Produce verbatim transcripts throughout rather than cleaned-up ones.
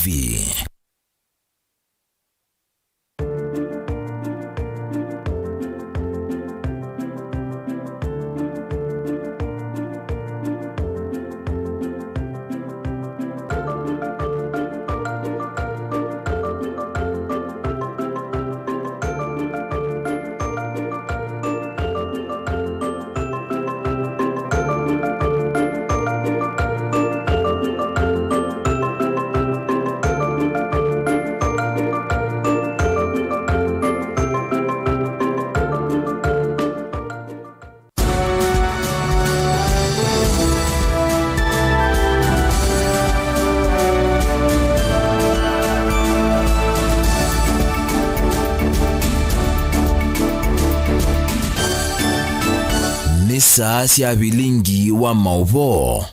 V. Nĩ saa sya vilingi wa maũvoo.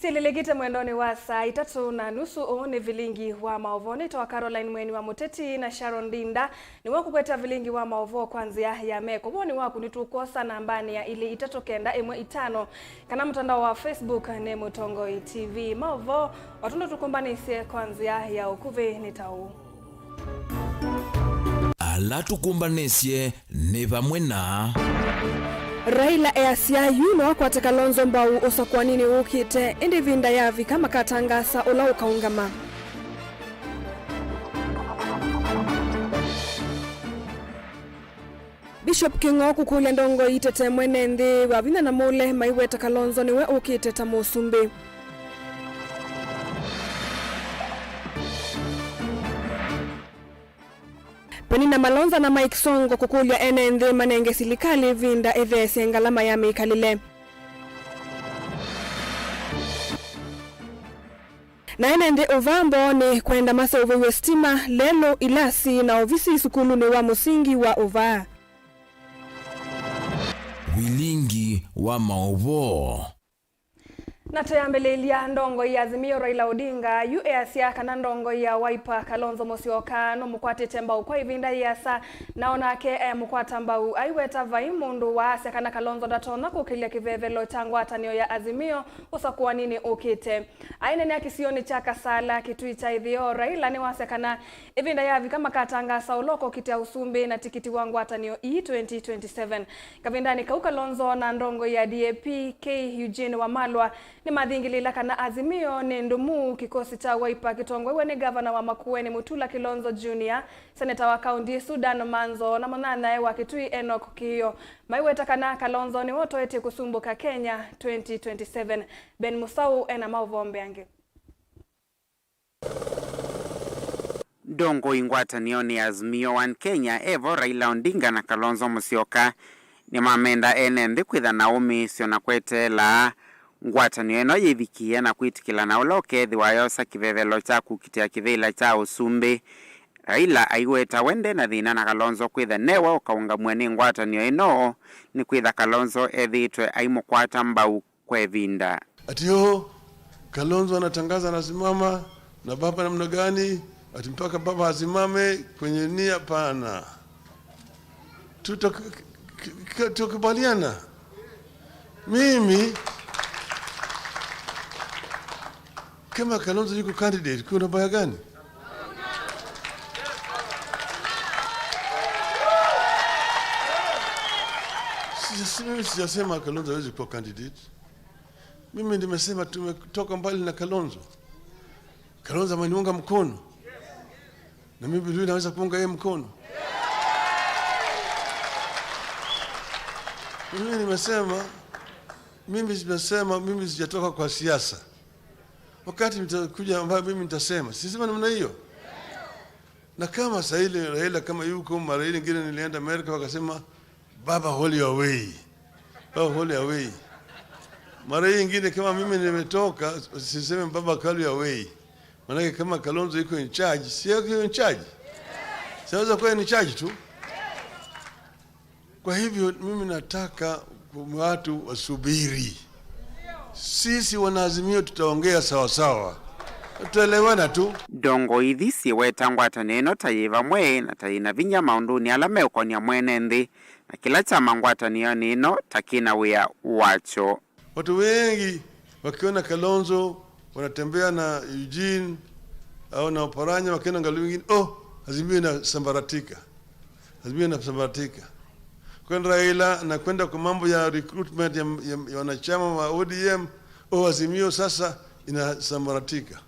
Syĩlĩlĩkĩte mwendonĩ wa saa itatũ na nusu. Ũũ nĩ vilingi wa maũvoo. Nĩtawa Caroline Mweni wa Mũteti na Sharon Ndinda nĩwe ũkũkwetya vilingi wa maũvoo kwa nzĩa ya meko. Woni waku nĩtũkwosa nambanĩ ya ilĩ itatũ kenda ĩmwe itano, kana mũtandao wa Facebook nĩ Mũtongoi T V. Maũvoo o tondũ tũkũmbanĩsye kwa nzĩa ya ũkuvĩ nĩ ta ũũ. Ala tũkũmbanĩsye nĩ vamwe na. Raila easya yu no akwate Kalonzo mbau ũsakũaninĩ wũkĩte, ĩndĩ ĩvinda yavika makatangasa ũla ũkaũngama. Bishop Kĩng'o kũkũlya ndongoi itete mwene nthĩ wa vinya na mũle maiweta Kalonzo nĩwe ũkĩte ta mũsumbĩ. Penina Malonza na Mike Sonko kũkũlya ene nthĩ manenge silikalĩ ĩvinda ĩtheesye ngalama ya mĩkalĩle. Na ene nthĩ ũvaa mboonĩ kwenda maseũvĩw'e sitima, lelũ, ilasi na ovisi sukulunĩ wa mũsingi wa ũvaa. Vilingi wa maũvoo. Na tũyambĩlĩlya, ndongoi ya Azimio Raila Odinga yu easya kana ndongoi ya Wiper Kalonzo Musyoka nũmũkwatĩte mbau kwa ĩvinda yĩasa, na onake emũkwata mbau aiweta vai mũndũ waasya kana Kalonzo ndatonya kũkĩlya kĩvevelo kya ngwatanĩo ya Azimio ũsakũaninĩ ũkĩte. Ainenea kĩsionĩ kya Kasala, Kitui kya ĩtheo, Raila nĩwasya kana ĩvinda yavika makatangasa ũla ũkokitĩa ũsumbĩ na tikiti wa ngwatanĩo ii twenty twenty-seven. Kavindanĩ kau, Kalonzo na ndongoi ya D A P K Eugene Wamalwa nĩmathingĩlĩĩla kana Azimio nĩ ndũmu. Kĩkosi kya Wiper kĩtongoew'e nĩ ngavana wa Makueni Mutula Kilonzo Junior, seneta wa kaunti ĩsu Dan Manzo na mũnyanyae wa Kitui Enoch Kĩĩo maiweta kana Kalonzo nĩwe ũtoetye kũsumbũka Kenya twenty twenty-seven. Ben Musau ena maũvoo mbeange. Ndongoi ngwatanĩonĩ ya Azimio One Kenya evo Raila Odinga na Kalonzo Musyoka nĩmamenda ene nthĩ kwĩtha na ũmĩĩsyo na kweteela ngwatanĩo ĩno yĩvikĩe na kwĩtĩkĩlana ũla ũkethĩwa yosa kĩvevelo kya kũkitĩa kĩvĩla kya ũsumbĩ. Raila aiweta we nde na thĩna na Kalonzo kwĩtha newe ũkaũngamw'a nĩ ngwatanĩo ĩno, nĩkwĩtha Kalonzo ethĩĩtwe aimũkwata mbau kwa ĩvinda. Ati, "Oh, Kalonzo anatangaza anasimama na baba namna gani? Ati mpaka baba asimame kwenye nia?" Pana. Tuta-, k-, k-, k-, tukubaliana. Mimi, kama Kalonzo yuko candidate, kuna baya gani? Sija-, mimi sijasema Kalonzo hawezi kuwa candidate. Mimi nimesema tumetoka mbali na Kalonzo. Kalonzo ameniunga mkono. Na mimi vile naweza kuunga yeye mkono. Mimi nimesema, mimi nimesema, mimi sijatoka kwa siasa. Wakati nitakuja ambayo mimi nitasema, sisema namna hiyo. Na kama saa ile Raila kama yuko, mara ile ingine nilienda Amerika, wakasema, "Baba, hold your way. Baba, hold your way." Mara hii ingine kama mimi nimetoka, siseme, "Baba, hold your way." Maanake kama Kalonzo iko in charge, si yako in charge? Siweza kuwa in charge tu. Kwa hivyo mimi nataka watu wasubiri. Sisi wanaazimio tutaongea sawa sawa. Tutaelewana tu. Ndongoi ithi syĩweta ngwatanĩo ĩno ta yĩ vamwe na ta yĩna vinya maũndũnĩ ala meũkonia mwene nthĩ, na kĩla kyama ngwatanĩonĩ ĩno ta kĩna wĩa wakyo. Watu wengi wakiona Kalonzo wanatembea na Eugene au na Oparanya, wakiona ngali wengine, oh, Azimio inasambaratika, Azimio inasambaratika. Kwenda Raila na kwenda kwa mambo ya recruitment ya, ya, ya wanachama wa O D M, oh, Azimio sasa inasambaratika.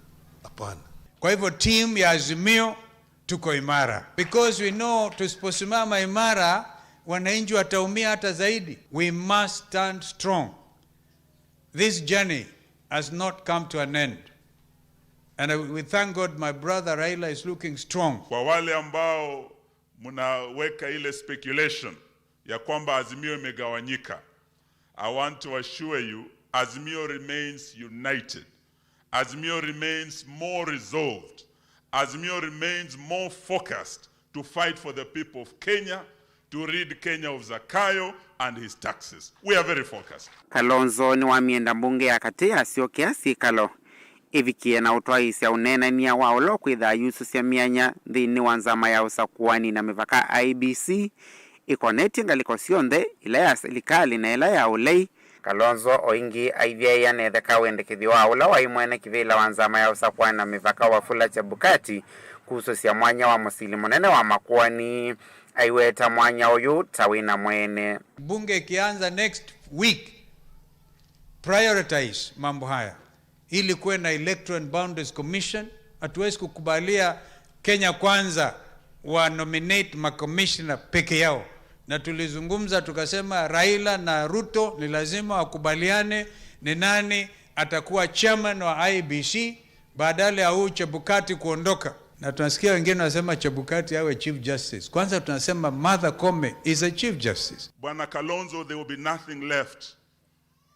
Hapana. Kwa hivyo timu ya Azimio tuko imara, because we know tusiposimama imara wananchi wataumia hata zaidi. We must stand strong. This journey has not come to an end, and I, we thank God my brother Raila is looking strong. Kwa wale ambao mnaweka ile speculation ya kwamba Azimio imegawanyika, I want to assure you, Azimio remains united. Azimio remains more resolved. Azimio remains more focused to fight for the people of Kenya, to rid Kenya of Zakayo and his taxes. We are very focused. Kalonzo nĩwamienda mbunge ya katĩ yasyokea syĩkalo ĩvikĩe na ũtwaĩĩsya ũneenany'a wa ũla ũkwĩthaa yusũsya myanya nthĩnĩ wa nzama ya ũsakũani na mĩvaka I E B C ĩkonetye ngalĩko syonthe, ĩla ya silikalĩ na ĩla ya ũlei. Kalonzo o ĩngĩ aivyaĩĩa netheka wendekethyo wa ũla waĩ mwene kĩvĩla wa nzama ya ũsakũani na mĩvaka Wafula Chebukati kusũsya mwanya wa mũsili mũnene wa Makueni. Aiweta mwanya ũyũ ta wĩna mwene. Bunge ikianza next week, prioritize mambo haya ili kuwe na Electoral and Boundaries Commission. Hatuwezi kukubalia Kenya Kwanza wa nominate makomishna peke yao, na tulizungumza tukasema Raila na Ruto ni lazima wakubaliane ni nani atakuwa chairman wa I E B C badala ya huyu Chebukati kuondoka. Na tunasikia wengine wanasema Chebukati awe Chief Justice. Kwanza tunasema Martha Koome is a Chief Justice. Bwana Kalonzo, there will be nothing left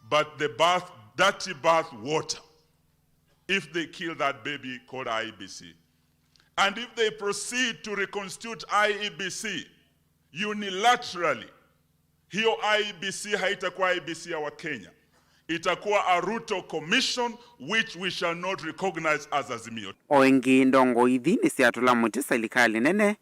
but the bath, dirty bath water if they kill that baby called I E B C. And if they proceed to reconstitute I E B C unilaterally, hiyo I E B C haitakuwa I E B C ya Wakenya. Itakuwa a Ruto Commission which we shall not recognize as Azimio. O ĩngĩ, ndongoi ithi nĩsyatũla mũtĩ silikalĩ nene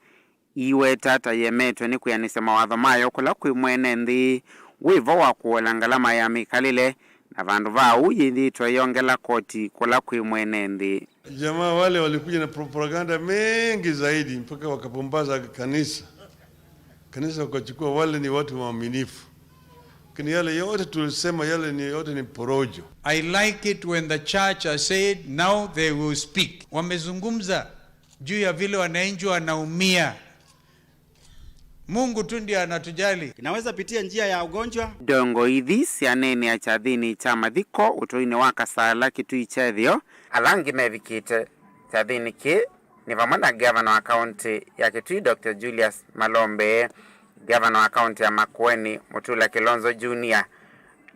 iiweta ta yĩemetwe nĩ kwĩanĩsya mawatho mayo kũla kwĩ mwene nthĩ wĩ vo wa kũola ngalama ya mĩkalĩle, na vandũ va ũu yĩthĩĩtwe ĩyongela koti kũla kwĩ mwene nthĩ. Jamaa wale walikuja na propaganda mengi zaidi mpaka wakapumbaza kanisa. Kanisa wakachukua wale ni watu waaminifu. Lakini yale yote tulisema yale ni yote ni porojo. I like it when the church has said now they will speak. Wamezungumza juu ya vile wananchi wanaumia. Mungu tu ndiye anatujali. Inaweza pitia njia ya ugonjwa. Ndongoi ithi syaneenea kyathĩnĩ kya mathiko ũtũinĩ wa Kasala Kitui kya ĩtheo. Ala angĩ mevikĩte kyathĩnĩ kĩĩ nĩ vamwe na ngavana wa kaũntĩ ya Kitui Doctor Julius Malombe, ngavana wa kaũntĩ ya Makueni Mutula Kilonzo Junior,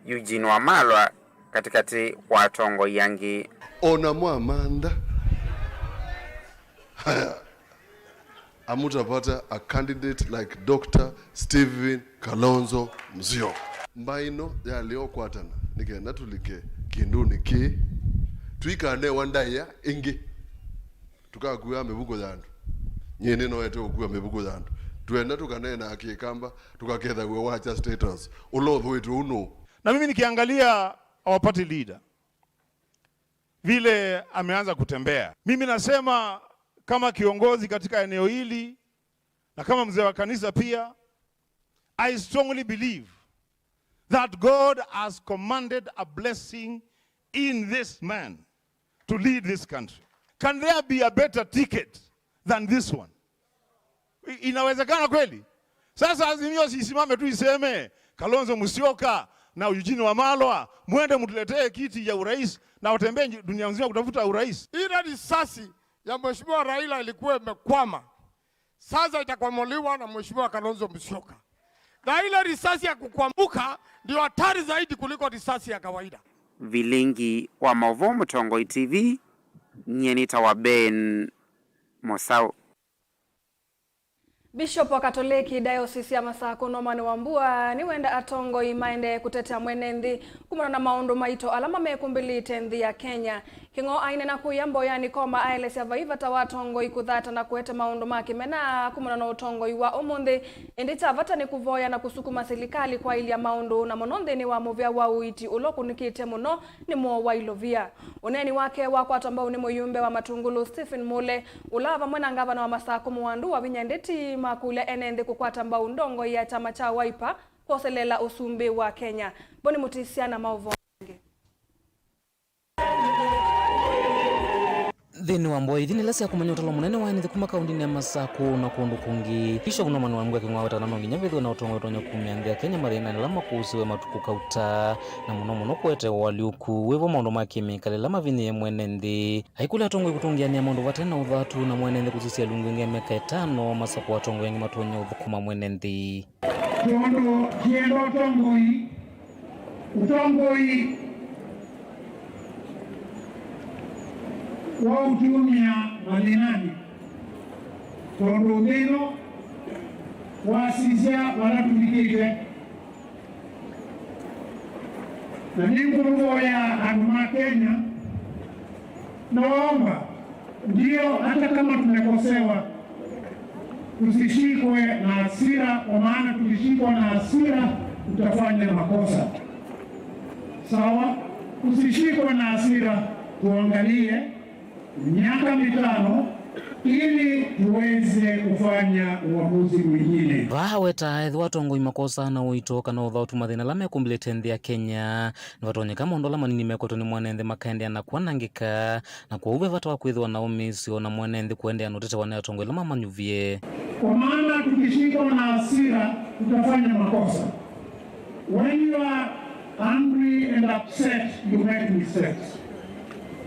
Eugene Wamalwa, katĩkatĩ wa atongoi angĩ. O na mwamantha haya, amutapata a candidate like Doctor Stephen Kalonzo Musyoka. Mbaĩ ĩno yalea ũkwatana nĩ kenda tũlike kĩndũnĩ kĩĩ, tũikanewa ndaĩa ĩngĩ. Tũkakuaa mĩvuko ya andũ. Nyie nĩnoete ũkua mĩvuko ya andũ. Twenda tũkaneenaa Kĩkamba, tũkakethaw'a wakya status. Ũla ũthũĩtwe ũũ nũũ? Na mimi nikiangalia our party leader vile ameanza kutembea, mimi nasema kama kiongozi katika eneo hili na kama mzee wa kanisa pia, I strongly believe that God has commanded a blessing in this man to lead this country. Can there be a better ticket than this one? I- Inawezekana kweli? Sasa Azimio sisimame tu iseme Kalonzo Musyoka na Eugene Wamalwa, mwende mtuletee kiti ya urais na watembee nji- dunia nzima kutafuta urais. Ile risasi ya Mheshimiwa Raila ilikuwa imekwama. Sasa itakwamuliwa na Mheshimiwa Kalonzo Musyoka. Na ile risasi ya kukwamuka ndio hatari zaidi kuliko risasi ya kawaida. Vilingi wa maũvoo Mũtongoi T V, nyie nĩtawa Ben Mũsaũ. Bishop wa Katoleki Diocese ya Masakũ Norman Wambua nĩwenda atongoi maendee kũtetea mwene nthĩ kumana na maũndũ maito ala mamekũmbĩlĩte nthĩ ya Kenya. Kĩng'o aineena kũya mboyanĩ Koma aelesya vai vata wa atongoi kũthata na kũete maũndũ ma kĩmena kumana na ũtongoi wa ũmũnthĩ, ĩndĩ kya vata nĩ kũvoya na kũsukuma silikalĩ kwaĩlya maũndũ, na mũno nthĩnĩ wa mũvĩa wa ũiiti ũla ũkunĩkĩte mũno nĩ mũo wa ilovia. Ũneeni wake wakwatwa mbau nĩ mũyumbe wa Matungulu Stephen Mule, ũla vamwe na ngavana wa Masakũ Mũwandu Wavinya Ndeti makũlya ene nthĩ kũkwata mbau ndongoi ya kyama kya Wiper kwoseleela ũsumbĩ wa Kenya. Boni Mutisya na maũvoo mangĩ. Nthĩnĩ wa mboya ithi nĩ ila sya kũmanya ũtalo mũnene wa ene nthĩ kuma kaũndĩnĩ ya Masakũ na kũndũ kũngĩ, Bishop Norman Wambua Kĩng'o aweta kana no nginya vethĩwe na ũtongoi ũtonya kumya nthĩ ya Kenya mathĩnanĩ ala makũsĩwe matukũ kauta, na mũno mũno kũete ũalyũku wĩvo maũndũ ma kĩmĩkalĩle ala mavinyĩĩe mwene nthĩ. Aikũlya atongoi kũtũngĩanĩa maũndũ vate na ũthatu na mwene nthĩ kũsisya ilungu ĩngĩ ya myaka ĩtano, masakũa atongoi angĩ matonya ũthũkũma mwene nthĩ. Tondũ kĩenda ũtongoi, ũtongoi wa ũtumĩa mathĩnanĩ, tondũ nthĩ ĩno wasisya vala tũvikĩte. Na nĩngũvoya andũ ma Kenya, nawaomba, ndio, hata kama tumekosewa, tusishikwe na hasira, kwa maana tukishikwa na hasira, tutafanya makosa. Sawa? Tusishikwe na hasira, tuangalie miaka mitano ili tuweze kufanya uamuzi mwingine. Vaa aweta ethĩwa atongoi makosaa na ũito kana ũthautu mathĩna ala mekũmbĩlĩte nthĩ ya Kenya, nĩvatonyeka maũndũ ala manini mekwetwe nĩ mwene nthĩ makaendeea na kwanangĩka, na kwoou ve vata wa kwĩthĩwa na ũmĩĩsyo na mwene nthĩ kũendeea na ũtetewa nĩ atongoi ala mamanyuvie. Kwa maana tukishikwa na hasira, tutafanya makosa. When you are angry and upset, you make mistakes.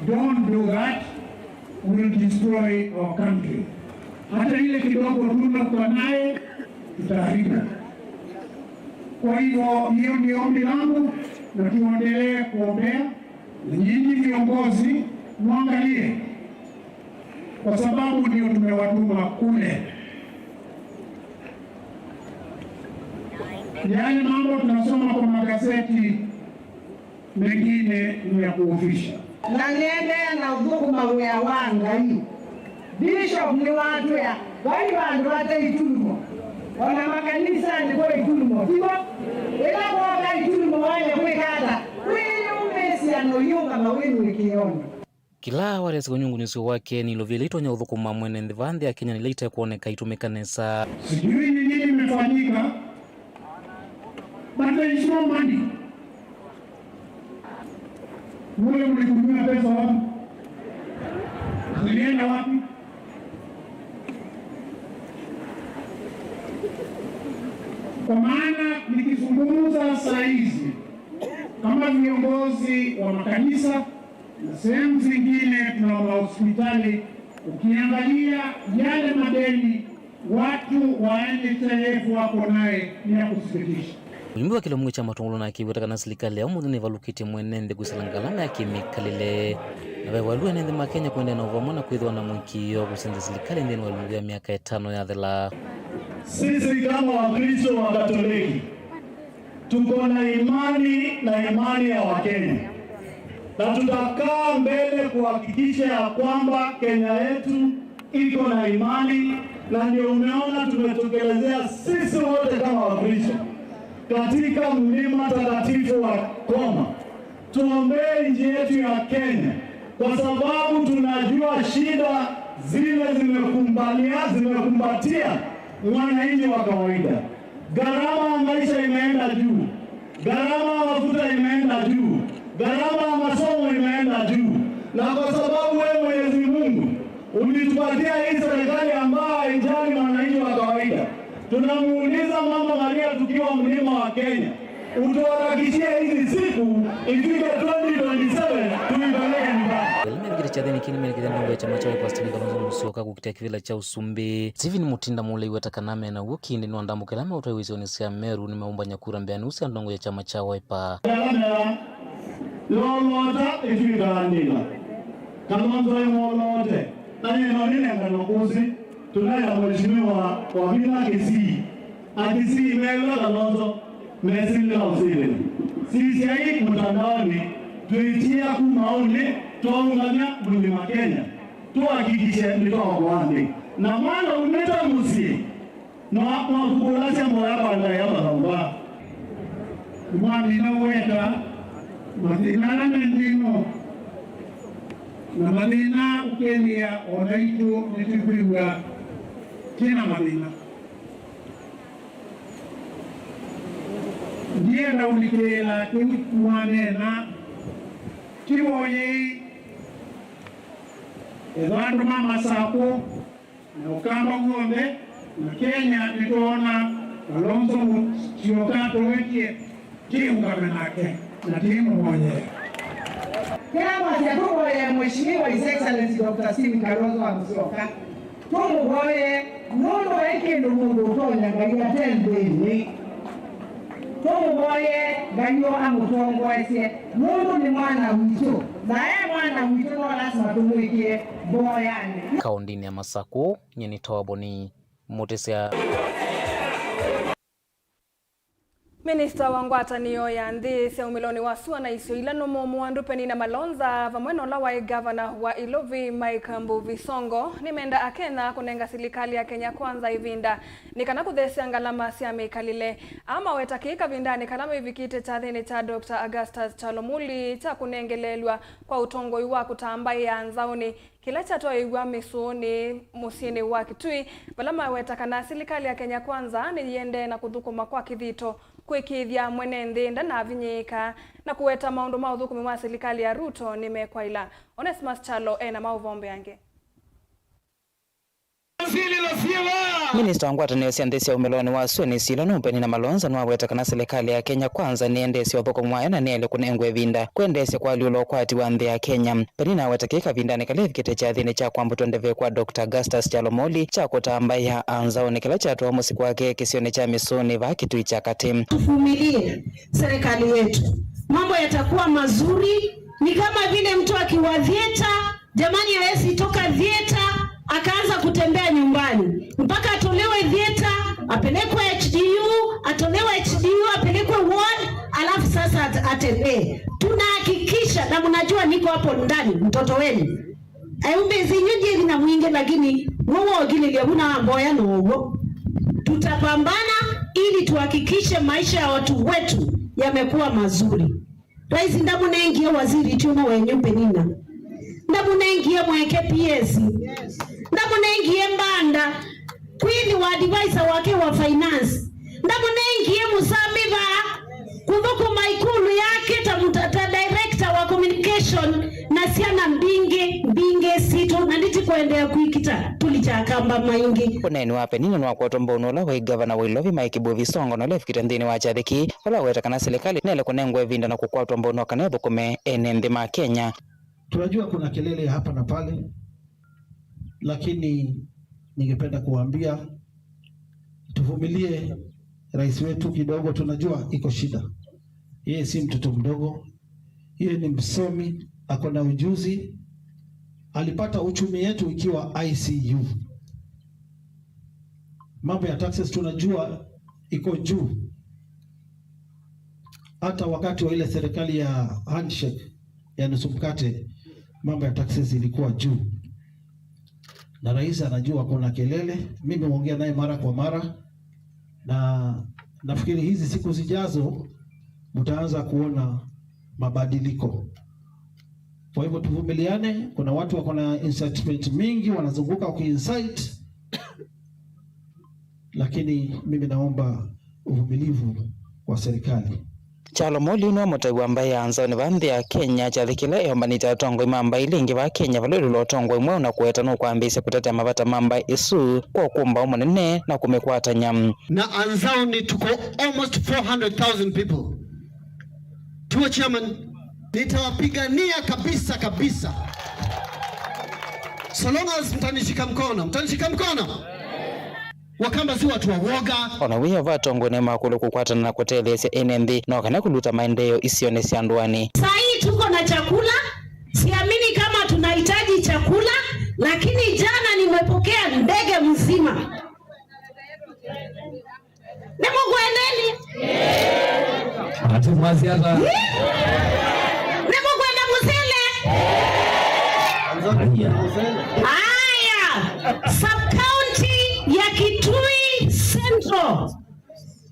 Don't do that. Will destroy our country. Hata ile kidogo tumekuwa naye, tutaharibu. Kwa hivyo, hiyo ndio ombi langu, na tuendelee kuombea, na nyinyi viongozi, mwangalie, kwa sababu ndio tumewatuma kule. Yale mambo tunasoma kwa magazeti, mengine ni ya kuofisha. Na nĩendeea na ũthũkũma wĩa wa Ngai. Bishop nĩwatwĩa, vai vandũ vate itulumo. O na makanisanĩ kwĩ itulumo, tiw'o? Ĩla kwooka itulumo, waĩle kwĩka ata? Kwĩyũmĩĩsya na ũyĩũngama wĩ mũĩkĩĩonĩ. Kĩla waresi ũnyungunyĩsyo wake nĩ ilovia ila itonya ũthũkũma mwene nthĩ vaa nthĩ ya Kenya na ila itekwoneka itũmĩka nesa. Sijui ni nini imefanyika, but there is no money. Mule mlikunywa pesa wapi? Zilienda wapi? Kwa maana nikizungumza saa hizi kama viongozi wa makanisa, na sehemu zingine tuna mahospitali, ukiangalia yale madeni watu wa N H I F wako naye ni ya kusikitisha. Mũyumbi wa kĩlungu kya Matungulu nake aiweta kana silikalĩ ya ũmũnthĩ nĩvalũkĩtye mwene nthĩ kwĩsĩla ngalama ya kĩmĩkalĩle, na ve valua ene nthĩ ma Kenya kũendeea na ũvamwa na kwĩthĩwa na mũĩkĩĩo kũsenzya silikalĩ nthĩnĩ wa ĩlungu ya myaka ĩtano yathela. Sisi kama Wakristo wa Katoliki, tuko na imani na imani ya Wakenya, na tutakaa mbele kuhakikisha ya kwamba Kenya yetu iko na imani, na ndio umeona tumetokelezea sisi wote kama Wakristo katika mlima takatifu wa Koma. Tuombee nchi yetu ya Kenya, kwa sababu tunajua shida zile zimekumbalia, zimekumbatia mwananchi wa kawaida. Gharama ya maisha imeenda juu, gharama ya mafuta imeenda juu, gharama ya masomo imeenda juu, na kwa sababu wewe Mwenyezi Mungu ulitupatia hii serikali ambayo haijali mwananchi wa kawaida, tunamuuliza Mama Maria tukiwa mlima wa Kenya, utuharakishie hizi siku ifike twenty twenty-seven tuipeleke nyumbani. Ĩla mevikĩte kyathĩnĩ kĩĩ nĩmenekete ndongo ya kyama kya Wiper Stephen Kalonzo Musyoka kũkitĩa kĩvĩla kya ũsumbĩ. Stephen Mutinda Mule aiweta kana me na w'o kĩndĩ nĩ andamũka ĩla meũtwaĩĩsya ĩsionĩ sya Meru nĩmeũmbany'a kura mbeanĩ ũsu sya ndongo ya kyama kya Wiper. Lolota ĩtw'ĩkaa nĩla Kalonzo ĩmwoloote, na yĩno nĩnengano kũsĩ, tunaĩ na Mheshimiwa Wavinya Kisii. Akisii meew'a Kalonzo, mesĩlĩla ũsĩlĩlo. Sisyai mũtandaonĩ, twĩtia kuma ũnĩ, Twaũngamya Mlima Kenya, tũhakikishe nĩtwaokoa nthĩ. Na mwana umĩte mũsyĩ, no, no kũkũlasya mboya kwa Ngai ya mathaũ. Mwamina weka mathĩna ala me nthĩ ĩno, na mathĩna ũkĩlĩa o naitũ nĩtũkwĩw'a twĩ na mathĩna. Ndienda ũlikĩĩla kĩu mwaneena, kĩvoyei ethwa andũ ma Masakũ na Ũkamba w'onthe na Kenya nĩtwoona Kalonzo Musyoka tũwetie. Tĩũngame nake na tĩmũvoyee. Kĩla mwasya tũvoyee Mheshimiwa His Excellency Doctor Stephen Kalonzo wa Musyoka. Tũmũvoyee nũndũ vai kĩndũ mũndũ ũtonya Ngai ate nthĩnĩ. Tũmũvoyee Ngai o amũtongoesye nũndũ nĩ mwana witũ, na e mwana witũ no lasima tũmwĩkĩe mboyanĩ. Kaũndĩnĩ ya Masakũ, nyie nĩ Toboni Mũtĩsya. Minista wa ngwatanĩo ya nthĩ sya umĩlonĩ wa sua na isio ila nũmũ Mũandũ Penina Malonza vamwe na ũla waĩ ngavana wa Ilovi Mike Mbuvi Songo nĩmenda Akenya kũnenga silikalĩ ya Kenya Kwanza ĩvinda nĩ kana kũthesya ngalama sya mĩkalĩle. Aa maweta kĩĩ kavindanĩ kala mĩvikĩte kyathĩnĩ kya Doctor Augustus Kyalo Mũli kya kũnengeleelw'a kwa ũtongoi wa kũtambaĩa nzaũnĩ kĩla kyatwaĩĩw'a mĩsũnĩ mũsyĩnĩ wa Kitui, vala maweta kana silikalĩ ya Kenya Kwanza nĩyĩendee na kũthũkũma kwa kĩthito kũĩkĩĩthya mwene nthĩ ndanavinyĩĩka, na kũweta maũndũ ma ũthũkũmi ma silikalĩ ya Ruto nĩmekwaĩla. Onesmus Kyalo e na maũvoo mbeange. Minista wa ngwatanĩo sya nthĩ sya umĩlonĩ wa sua na isio ila nũmũ Penina Malonza nĩwaweta kana silikalĩ ya Kenya Kwanza nĩendeesye ũthũkũmi wayo na nĩyaĩle kũnengwa ĩvinda kwendeesya kũalyũla ũkwati wa nthĩ ya Kenya. Penina aweta kĩĩ kavindanĩ kala evikĩte kyathĩnĩ kya kwambũtwa ndeve kwa Doctor Augustus Kyalo Mũli kya kũtambaĩa anzaũnĩ kĩla kyatwawa mũsyĩ kwake kĩsionĩ kya Mĩsũnĩ vaa Kitui kya Katĩ. Tuvumilie serikali yetu, mambo yatakuwa mazuri. Ni kama vile mtu akiwa theater, jamani, hawezi toka theater akaanza kutembea nyumbani mpaka atolewe theater, apelekwe H D U, atolewe H D U, apelekwe ward, alafu sasa at-, atembee. Tunahakikisha, na mnajua niko hapo ndani, mtoto wenu. Aumbe zinyu ndiye na mwingi, lakini wewe ogilile huna mboya na ugo. Tutapambana ili tuhakikishe maisha ya watu wetu yamekuwa mazuri. Rais ndamũnengie waziri Kyuma wenyu Penina. Ndamũnengie mweke P S. Ndamũnengie Mbanda, Queen wa advisor wake wa finance. Ndamũnengie Mũsamiva kũthũkũma ikulu yake ta mũta-, ta director wa communication na syana mbingĩ, mbingĩ sitũ, na nditi kũendeea kwĩkita tũlikya kamba maingĩ. Ũneeni wa Penina nĩwakwatwa mbonĩ ũla waĩ ngavana wa Ilovi Mike Mbuvi Songo na ũla evikĩte nthĩnĩ wa kyathĩ kĩĩ, ũla waweta kana silikalĩ nĩyaĩle kũnengwa ĩvinda na kũkwatwa mbonĩ kana ĩthũkũme ene nthĩ ma Kenya. Tunajua kuna kelele ya hapa na pale, lakini ningependa kuwaambia tuvumilie rais wetu kidogo, tunajua iko shida. Yeye si mtoto mdogo, yeye ni msomi, ako na ujuzi. Alipata uchumi yetu ikiwa I C U. Mambo ya taxes tunajua iko juu. Hata wakati wa ile serikali ya handshake ya nusu mkate, mambo ya taxes ilikuwa juu, na rais anajua kuna kelele. Mimi huongea naye mara kwa mara, na nafikiri hizi siku zijazo mtaanza kuona mabadiliko. Kwa hivyo tuvumiliane. Kuna watu wako na incitement mingi, wanazunguka wakiincite, lakini mimi naomba uvumilivu kwa serikali. Kyalo Mũli nĩwe mũtai wa mbaĩ ya anzaũnĩ vaa nthĩ ya Kenya, kyathĩ kĩla eombanĩte atongoi ma mbaĩ ila ingĩ vaa Kenya vala ĩũlũ wa ũtongoi mweũ na kũweta nũkwambĩĩsya kũtetea mavata ma mbaĩ ĩsu kwa ũkũmbaũ mũnene na kũmĩkwatany'a. Na anzaũnĩ tuko almost four hundred thousand people. Tuo chairman, nitawapigania kabisa kabisa. So long as mtanishika mkono, mtanishika mkono. Wakamba si watu wa woga. O na wĩoo va atongoi nĩmakũlw'a kũkwatana na kũtetheesya ene nthĩ no kana kũluta maendeeo isionĩ sya ndũanĩ. Saa hii tuko na chakula, siamini kama tunahitaji chakula, lakini jana nimepokea ndege mzima. Nĩmũkwendeni? Ati mwasi ata? Nĩmũkwenda mũsele? Haya, sub-county ya Kitui Central,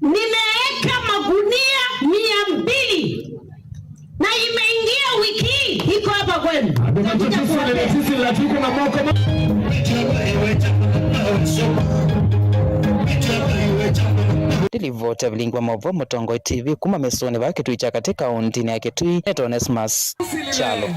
nimeweka magunia mia mbili na imeingia wiki hii, iko hapa kwenu. Nitakuja kuwapea. Nĩ livoti ya Vilingi wa Maũvoo Mũtongoi T V kuma mĩsoonĩ vaa Kitui kya katĩ kaũntĩnĩ ya Kitui, nĩtawa Onesmus Kyalo.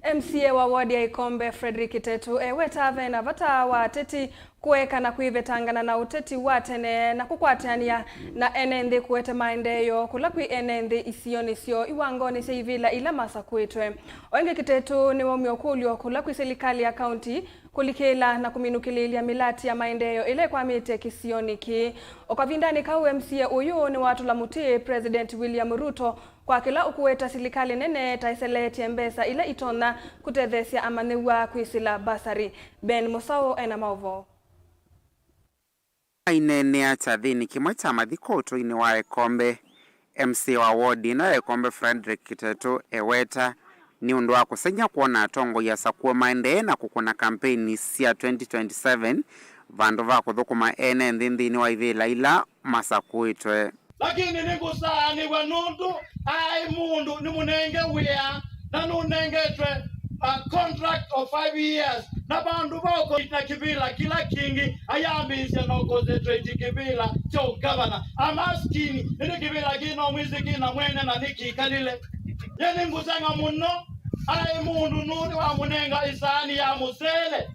M C A wa ward ya Ikombe, Frederick Kitetu, eweta ve na vata wa ateti kũeka na kwĩvetangana na ũteti wa tene na kũkwatĩanĩa na ene nthĩ kũete maendeeo kũla kwĩ ene nthĩ isionĩ syoo iwangonĩ sya ivĩla ila masakũĩtwe. O ĩngĩ, Kitetu nĩwaumya ũkũlyo kũla kwĩ silikalĩ ya kaunti kũlikĩla na kũminũkĩlĩĩlya mĩlati ya maendeeo ĩla ĩkwamĩte kĩsionĩ kĩĩ. O kavindanĩ kau, M C A ũyũ nĩwatũla mũtĩ President William Ruto kwa kĩla ũkũweta silikalĩ nene ta ĩseleetye mbesa ila itonya kũtetheesya amanyĩw'a kwĩsĩla basarĩ. Ben Mũsaũ ena maũvoo. Aineenea kyathĩnĩ kĩmwe kya mathiko ũtũinĩ wa Ĩkombe, M C A wa ward ĩno ya Ĩkombe, Frederick Kitetu, eweta nĩ ũndũ wa kũsengy'a kwona atongoi asakũe maendee na kũkũna kampeini sya twenty twenty-seven vandũ va kũthũkũma ene nthĩ nthĩnĩ wa ivĩla ila masakũĩtwe. Lakini nĩngũsaanĩw'a nũndũ aĩ mũndũ nĩmũnenge wĩa na nũnengetwe a contract of five years, na vandũ va ũkũita kĩvĩla kĩla kĩngĩ, ayambĩĩsya na ũconcentrate kĩvĩla kya ũgavana. Amaskini, ĩndĩ kĩvĩla kĩ no mwĩsĩ kĩ na mwene na nĩkĩkalĩle. Ye nĩngũseng'a mũno, aĩ mũndũ nũndũ wa mũnenga ĩsaani ya mũsele.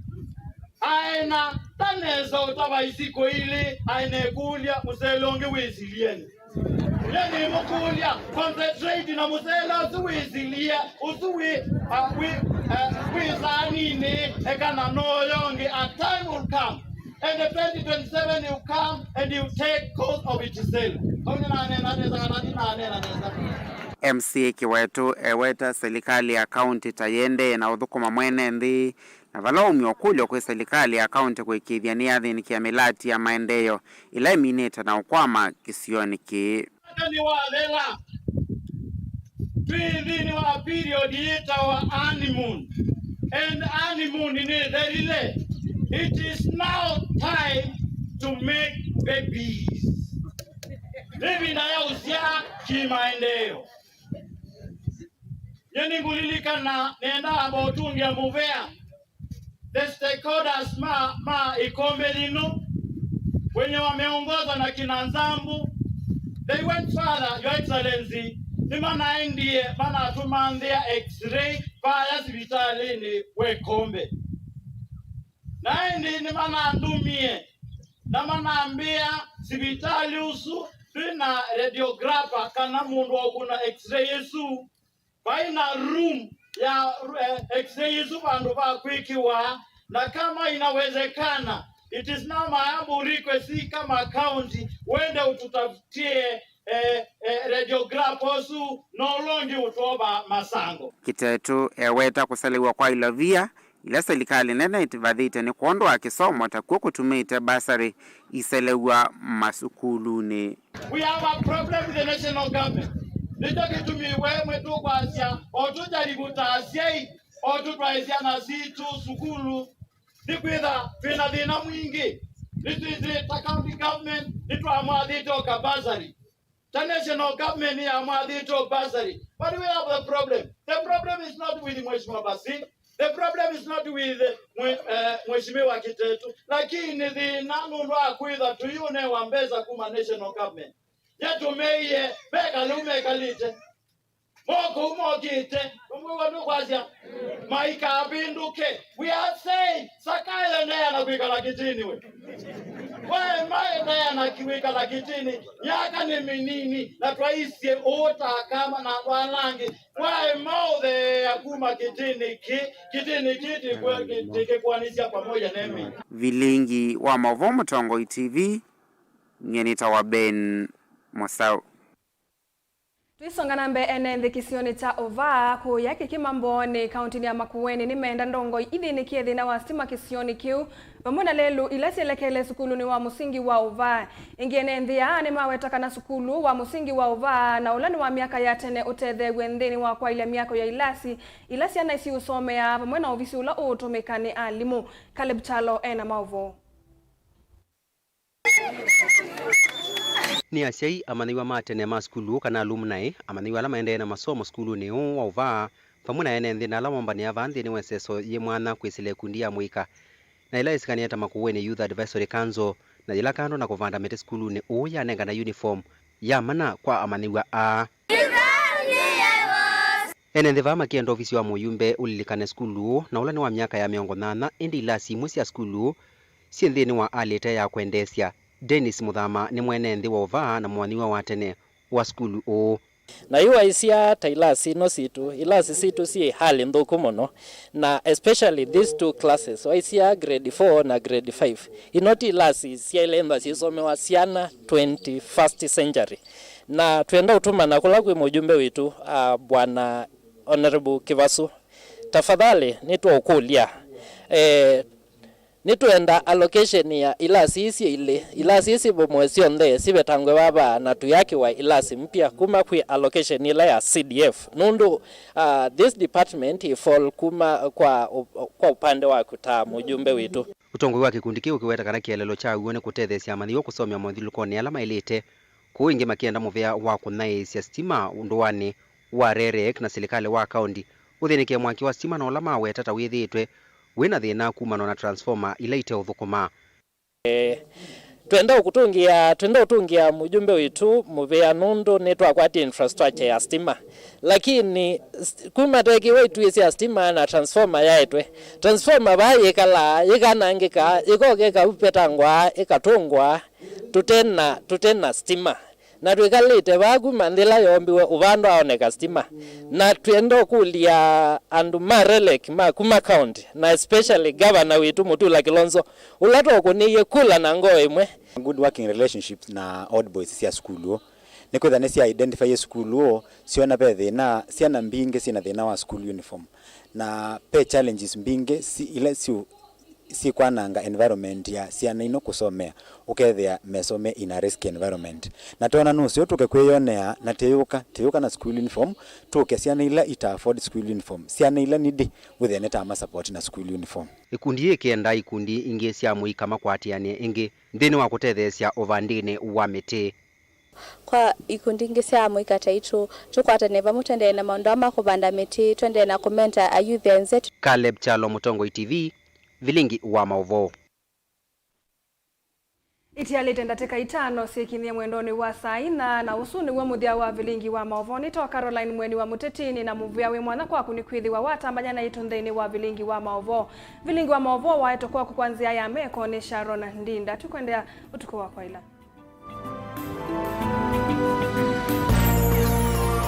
Aĩ na ta nesa ũtava isikũ ilĩ, aĩ na ĩkũlya, mũsele ũngĩ wĩsilienĩ. Ye nĩmũkũlya, concentrate na mũsele ũsu wĩsilie, ũsu wĩ, uh, wĩ, uh, wĩ saaninĩ, eka na noyo ũngĩ, a time will come, and the twenty twenty-seven will come, and you take cost of it sale. Kau nĩnaneena nesa kana ndinaneena nesa? M C A Kitetu eweta silikalĩ ya kaunti ta yĩendee na ũthũkũma mwene nthĩ, na vala waumya ũkũlyo kwĩ silikalĩ ya kaunti kũĩkĩĩthya nĩyathĩnĩkĩa mĩlati ya maendeeo ĩla ĩminĩte na ũkwama kĩsionĩ kĩĩ. Mwaka nĩwathela. Twĩ nthĩnĩ wa period yĩtawa honeymoon. And honeymoon nĩthelile. It is now time to make babies. Nĩ ĩvinda ya ũsyaa kĩmaendeeo. Nyie nĩngũlilikana nenda amba ũtũngĩa mũvea. The stakeholders ma, ma Ĩkombe yĩno, wenye wameongozwa na kina Nzambu, they went further, Your Excellency, nĩmanaendie manatũmanthĩa x-ray vaya sivitalĩnĩ wa Ĩkombe. Na ĩndĩ nĩmanandũmie na manambĩa sivitalĩ ũsu ndwĩ na radiographer kana mũndũ wa ũkũna x-ray ĩsu. Vai na room ya, eh, x-ray ĩsu vandũ va kwĩkĩwa, na kama inawezekana, it is now my humble request kama county, wende ũtũtafutie, eh, eh, radiographer ũsu na ũla ũngĩ ũtwova masango. Kitetu eweta kũselew'a kwa ilovia ila silikalĩ nene ĩtivathĩte nĩ kwondũ wa kĩsomo, ta kw'o kũtumĩte basarĩ iselew'a masukulunĩ. We have a problem with the national government. Nĩkyo kĩtumi we mwĩ tũkwasya, o tũjaribu ta asyai, o tũtwae syana sitũ sukulu, nĩkwĩtha twĩ na thĩna mwingĩ. Nĩtwĩsĩ ta county government, nĩtwamwathĩte o ka bursary. Ta national government yamwathĩte o bursary. But we have a problem. The problem is not with Mheshimiwa Basili. The problem is not with, eh, mwe-, eh, Mheshimiwa Kitetu. Lakini thĩna nũndũ wa kwĩtha tũyũnewa mbesa kuma national government. Yatũmeie, meka lĩu mekalĩte. Moko u mokĩte. Ũmwe wanu kwasya, maikavĩndũke. We are saying, Zakayo endeea na kwĩkala kĩtĩnĩ we. Waema endeea na kwĩkala kĩtĩnĩ. Myaka nĩ mĩnini, na twaisye ũũ ta akamba na andũ ala angĩ. Waema ũtheea kuma kĩtĩnĩ kĩ, kĩtĩnĩ kĩ tĩkwe-, tĩkĩkwanĩsya pamoja nemi. Vilingi wa Maũvoo Mũtongoi T V, nyie nĩtawa Ben Mũsaũ. Tũisonga na mbee, ene nthĩ kĩsionĩ kya Ũvaa kũya Kĩkĩma Mboonĩ, kaũntĩnĩ ya Makueni, nĩmeenda ndongoi ithĩnĩkie thĩna wa sitima kĩsionĩ kĩu, vamwe na lelũ ila syelekele sukulunĩ wa mũsingi wa Ũvaa. Ĩngĩ, ene nthĩ aa nĩmaweta kana sukulu wa mũsingi wa Ũvaa na ũla nĩ wa myaka ya tene ũtetheew'e nthĩnĩ wa kwaĩlya myako ya ilasi ila syana isiũsomea, vamwe na ovisi ũla ũũtũmĩka nĩ alimũ. Caleb Kyalo ena maũvoo. Nĩ asyai, amanyĩw'a ma tene ma sukulu kana alumni, amanyĩw'a ala maendee na masomo sukulunĩ ũũ wa Ũvaa, vamwe na ene nthĩ na ala mombanĩaa vaa nthĩnĩ wa ĩseso yĩ mwanya kwĩsĩla ĩkundi ya mũika, na ĩla yĩsĩkanĩe ta Makueni Youth Advisory Council, na yĩla kando na kũvanda mĩtĩ sukulunĩ ũũ yanengana uniform ya mana kwa amanyĩw'a aa. Ene nthĩ vaa makĩenda ovisi wa mũyumbe ũlilikane sukulu ũũ, na ũla nĩ wa myaka ya mĩongo nyanya, ĩndĩ ilasi imwe sya sukulu ũũ syĩ nthĩnĩ wa alĩte ya kwendeesya. Dennis Mũthama nĩ mwene nthĩ wa Ũvaa na mũmanyĩw'a wa tene wa sukulu ũũ. Na yu waisya ta ilasi ino sitũ, ilasi sitũ syĩ hali nthũku mũno, na especially these two classes, waisya grade four na grade five. Ino ti ilasi syaĩle ĩthwa syĩsomewa syana twenty-first century. Na twenda ũtũmana kũla kwĩ mũjumbe witũ, uh, Bwana Honorable Kivasu, tafadhali nĩtwaũkũlya, eh, nĩtwenda allocation ya ilasi ii syĩ ilĩ, ilasi ii sibomoe syonthe sivetangwe vava na tuyakĩwa ilasi mpya kuma kwĩ allocation ĩla ya C D F, nũndũ, uh, this department ĩ fall kuma kwa, kwa upande waku ta mũjumbe witũ. Ũtongoi wa kĩkundi kĩu ũkĩweta kana kĩeleelo kya w'o nĩ kũtetheesya amanyĩw'a kũsomea mothyũlũlũkonĩ ala maĩlĩte, kũu ĩngĩ makĩenda mũvea wa kũnyaĩĩsya sitima ndũanĩ wa REREC na silikalĩ wa kaũnti ũthĩnĩkĩe mwaki wa sitima na ũla maweta ta wĩthĩĩtwe wĩ na thĩna kumana na transformer ila iteũthũkũma. Twenda ũkũtũngĩa, twenda ũtũngĩa mũjumbe witũ mũvea nũndũ nĩtwakwatie infrastructure ya stima. Lakini s-, kuma twekĩwe ituĩ sya stima na transformer yaetwe. Transformer vaa yĩkalaa, yĩkanangĩka, yĩkokeka vetangwa, ĩkatũngwa, tũtena, tũtena stima. Na twĩkalĩte vaa kuma nthĩ ĩla yoombiwe ũvando aoneka stima. Na twenda ũkũlya andũ ma REREC ma kuma county, na especially governor witũ Mutula Kilonzo, ũla twaũkũnĩie kula na ngoo ĩmwe. Good working relationships na old boys sya sukulu ũũ. Nĩkwĩtha nĩsya identify sukulu ũũ, syona ve thĩna, syana mbingĩ syĩna thĩna wa school uniform. Na ve challenges mbingĩ si, ila syu, syĩkwananga environment ya syana ino kũsomea, ũkethĩa mesomea in a risky environment. Na twona nũseo tũke kwĩyonea na tĩyũka, tĩyũka na school uniform, tũke syana ila ita afford school uniform, syana ila needy, wĩthĩa nĩtama support na school uniform. Ikundi yĩĩ kĩendaa ikundi ingĩ sya mũika makwatĩanĩe ĩngĩ nthĩnĩ wa kũtetheesya ũvandĩnĩ wa mĩtĩ. Kwa ikundi ingĩ sya amũika taitũ, tũkwatane vamwe tũendee na maũndũ aa ma kũvanda mĩtĩ, tũendee na kũmenta ayuthi enzĩ. Caleb Kyalo, Mũtongoi T V, Vilingi wa Maũvoo. Itialĩte ndatĩka itano syĩkinyie mwendonĩ wa saa inya, na ũsu nĩw'o mũthya wa Vilingi wa Maũvoo. Nĩtawa Caroline Mweni wa Mũtĩtinĩ, na mũvea wĩ mwanya kwaku nĩkwĩthĩwa watambany'a naitũ nthĩnĩ wa Vilingi wa Maũvoo. Vilingi wa Maũvoo waetwe kwaku kwa nzĩa ya meko nĩ Sharon Ndinda. Tũkwendea ũtukũ wa kwaĩla.